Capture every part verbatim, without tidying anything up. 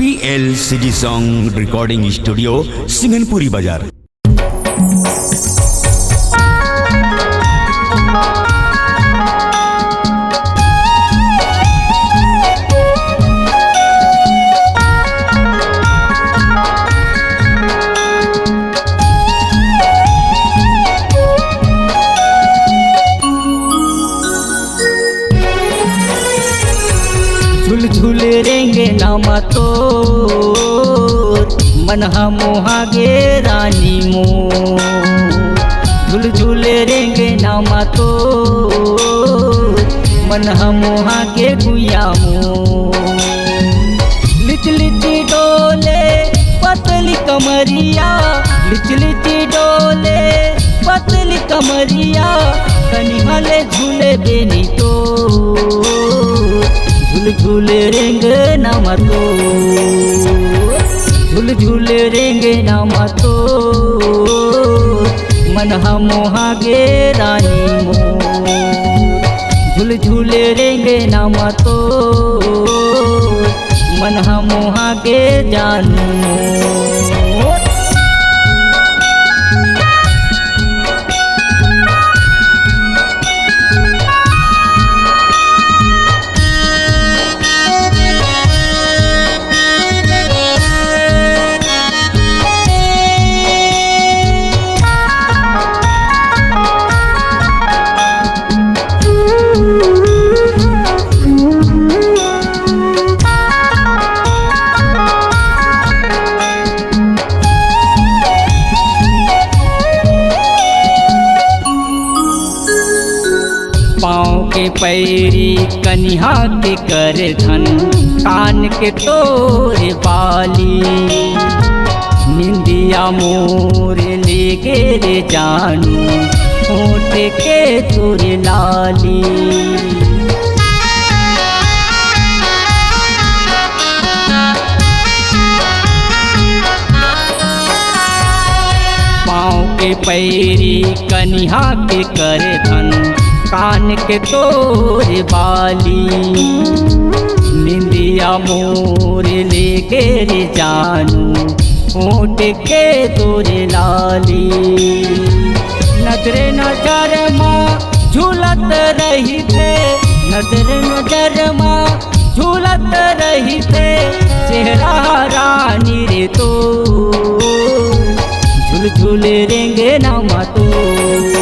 पी L C D song recording studio, Singanpuri बाजार। झुलझुल रेंगे नामा तोर, मन ह मोहा गे रानी मोर। झुलझुल रेंगे नामा तोर, मन ह मोहा गे गुइया मोर। लिच लिच डोले पतली कमरिया, लिच लिच डोले पतली कमरिया, कनिहा ले झूले बेनी तोर। झुलझुल रेंगे नामा तोर, झुलझुल रेंगे नामा तोर, मन ह मोहा गे रानी मोर। झुलझुल रेंगे नामा तोर, मन ह मोहा गे जानू मोर। पाँव के पैरी कनिहा के कर धन, कान के तोर बाली। निंदिया मोर ले गे रे जानू, होठ के तोर लाली। पाँव के पैरी कनिहा के कर धन, कान के तोर बाली। निंदिया मोर ले गे रे जानू, होठ के तोर लाली। नजरे नजर मा झूलत रहिथे, नजरे नजर मा झूलत रहिथे, चेहरा रानी रे तोर। झुलझुल रेंगे नामा तोर,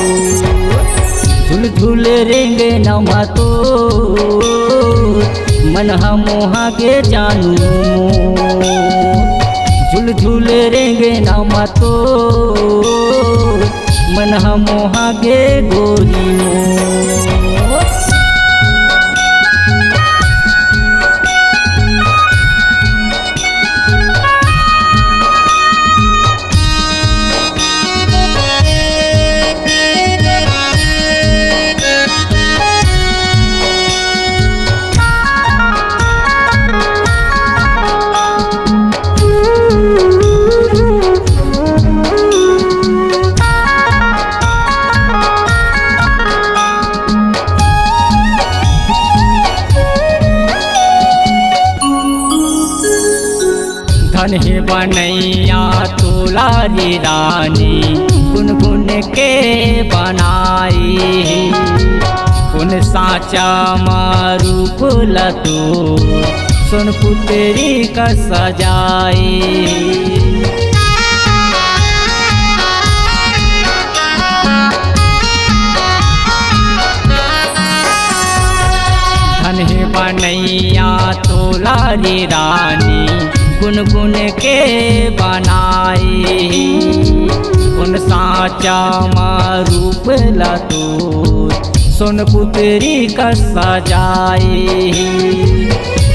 झुलझुल रेंगे नामा तोर, मन ह मोहा गे जानू मोर। झुलझुल रेंगे नामा तोर, मन ह मोहा गे गोरी मोर। धन हे बनैया तोला रे रानी, गुनगुन के बनाई। कोन साँचा मा रूप ल तोर, सोन पुतरी कस सजाई। धन हे बनैया तोला रे रानी, गुनगुन के बनाई। कोन साँचा मा रूप ल तोर, सोन पुतरी कस सजाई।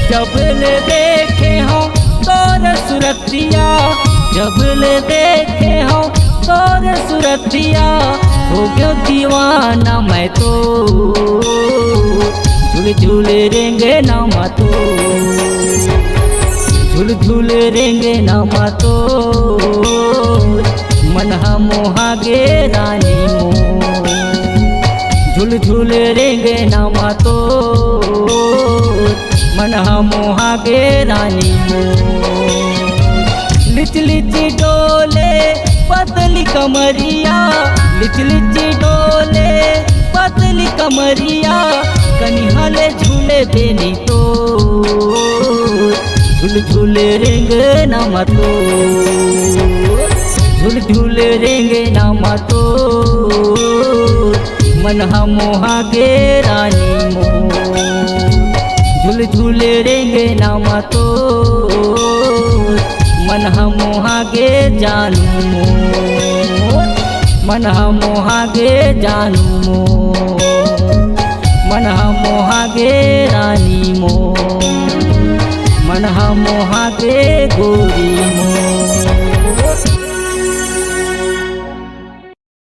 जब ले देखे हँव तोर सूरतिया, जब ले देखे हँव तोर सूरतिया, हो गेंव दीवाना मैं तो। झुलझुल रेंगे नामा तोर, झुलझुल रेंगे नामा तोर, मन ह मोहा गे रानी मोर। झुलझुल रेंगे नामा तोर, मन ह मोहा गे रानी मोर। लिच लिच डोले पतली कमरिया, लिच लिच डोले पतली कमरिया, कनिहा ले झूले बेनी तो, झुल झुल रेंगे नामा तो, झुल झुल रेंगे नामा तो, मन हा मोहा गे रानी मोर, झुल झुल रेंगे नामा तो, मन हा मोहा गे जानू मोर, मन हा मोहा गे जानू मोर, मन हा मोहा गे रानी मोर, मन हा मोहा गे गोरी मोर।